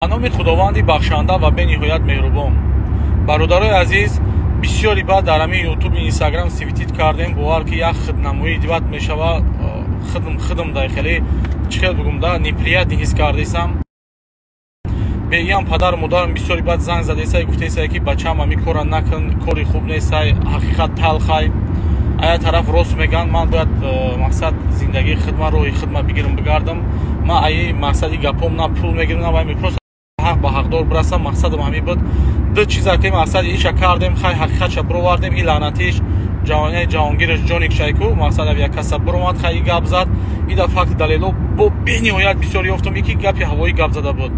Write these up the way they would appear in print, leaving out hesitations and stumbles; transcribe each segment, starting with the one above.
Ба номи Худованди бахшанда ва бениҳоят меҳрубон. Бародарои азиз, бисёри баъд дар ҳамин Ютуб, Инстаграм светить кардем, бовар ки як хиднамоӣ диват мешава, хидм хидм дай хеле чӣ хел бигум да, неприятный ҳис кардесам. Беиам падару модарам бисёри баъд занг задесай, гуфтесай, ки бачаам, ҳамин кора накун, кори хуб нестай, ҳақиқат талхай. Ая тараф рост меган, ман бояд мақсад зиндагии хидма, роҳи хидма бигирам, бигардам. Ман аи мақсади гапом на пул мегирам, на вай, просто ҳақ ба ҳақдор бирасам, мақсадам ҳамин буд. Ду чиза ки мақсади иша кардем, хай, ҳақиқатша бировардем. И лаънатиш ҷавонаи ҷаҳонгираш ҷоник шайку, мақсад як каса биромад, хай, и гап зад, ида факти далело бо бениҳоят бисёр ёфтам, ики гапи ҳавоӣ гап зада буд.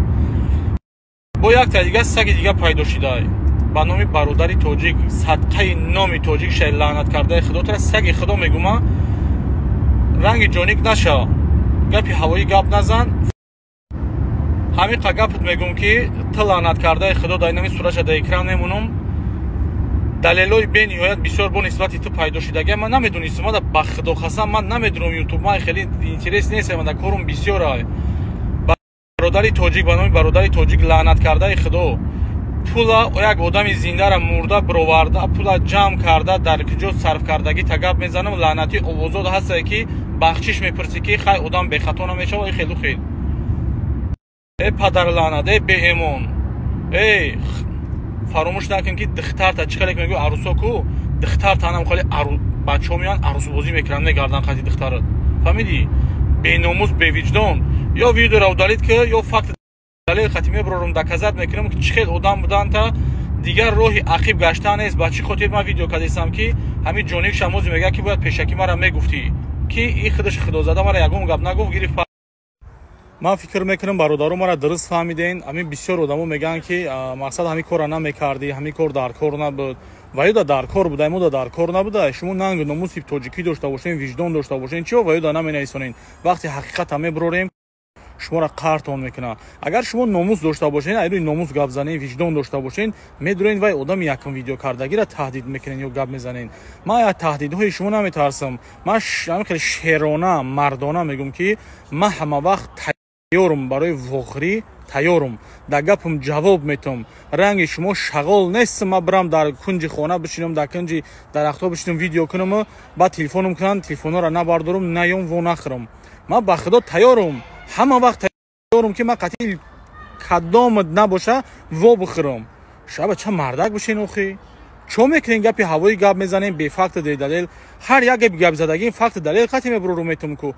Бо якта дига саги дига пайдо шидай ба номи бародари тоҷик. Садқаи номи тоҷик шай, лаънат кардаи худотара, саги худо мегума, ранги ҷоник наша, гапи ҳавоӣ гап назан. Ҳамин қа гапат мегӯм, ки ту, лаънат кардаи худо, дар инами суратша дар экран мемонам. Далелҳои бениҳоят бисёр бо нисбати ту пайдо шудагия ман намедонистам. Мада ба худо қасам, ман намедонам, Ютуб ман хеле интерес нест, мада корум бисёр. Бародари тоҷик, ба номи бародари тоҷик, лаънат кардаи худо, пула як одами зиндара мурда бироварда, пула ҷамъ карда, дар куҷо сарф кардагӣ та гап мезанам. Лаънатӣ, овозод ҳастае, ки бахшиш мепурсӣ, ки хай, одам бехато намешава, хелу хел. Э падарлаънат, э беэмон, э фаромӯш накун, ки духтарта чӣ хеле мегӯ, арӯсо ку духтарта анам хеле бачаҳо меоянд, арӯсбозӣ мекунанд, мегарданд қати духтарат, фаҳмидӣ? Беномус, бевиҷдон, ё видеоро удалить ки, ё факт далел хати мебарорам, доказать мекунам, ки чӣ хел одам буданта. Дигар роҳи ақиб гаштан нест. Ба чӣ хотир ман видео кардесам, ки ҳамин ҷоник шамози мегӯяд, ки бояд пешакӣ мара мегуфтӣ, ки и худаш худозада мара ягон гап нагуфт, гирифт. Ман фикр мекунам, бародаро мара дуруст фаҳмиден. Ҳамин бисёр одамо мегӯянд, ки мақсад ҳамин корра намекардӣ, ҳамин кор дар кор набуд. Ваюда дар кор буда, мода дар кор набуда. Шумо нангу номуси тоҷикӣ дошта бошен, виҷдон дошта бошен, чио ваюда наменависонен? Вақте ҳақиқата мебурорем, шуморо қартон мекунад. Агар шумо номус дошта бошен, айрӯи номус гап занен, виҷдон дошта бошен, медурен, вай одами якум видео кардагиро таҳдид мекунен ё гап мезанен. Ман аз таҳдидҳои шумо наметарсам. Ман ҳамин хеле шерона, мардона мегӯм, ки ман ҳама вақт тайёрум барои вохӯрӣ, тайёрум, дар гапам ҷавоб метам. Ранги шумо шағол нестам, ман бирам дар кунҷи хона бишинам, дар кунҷи дарахтҳо бишинам, видео кунаму баъд телефонам кунам, телефонҳоро набардорам, наём, во нахӯрам. Ман ба худо тайёрум, ҳама вақт тайёрум, ки ман қатъи кадомат набоша во бихӯрам. Шаба ча мардак бошен охи, чо мекунем, гапи ҳавоӣ гап мезанем, бефакту бедалел. Ҳар як гапи гапзадагӣ факту далел қатъи мебурорум, метум ку.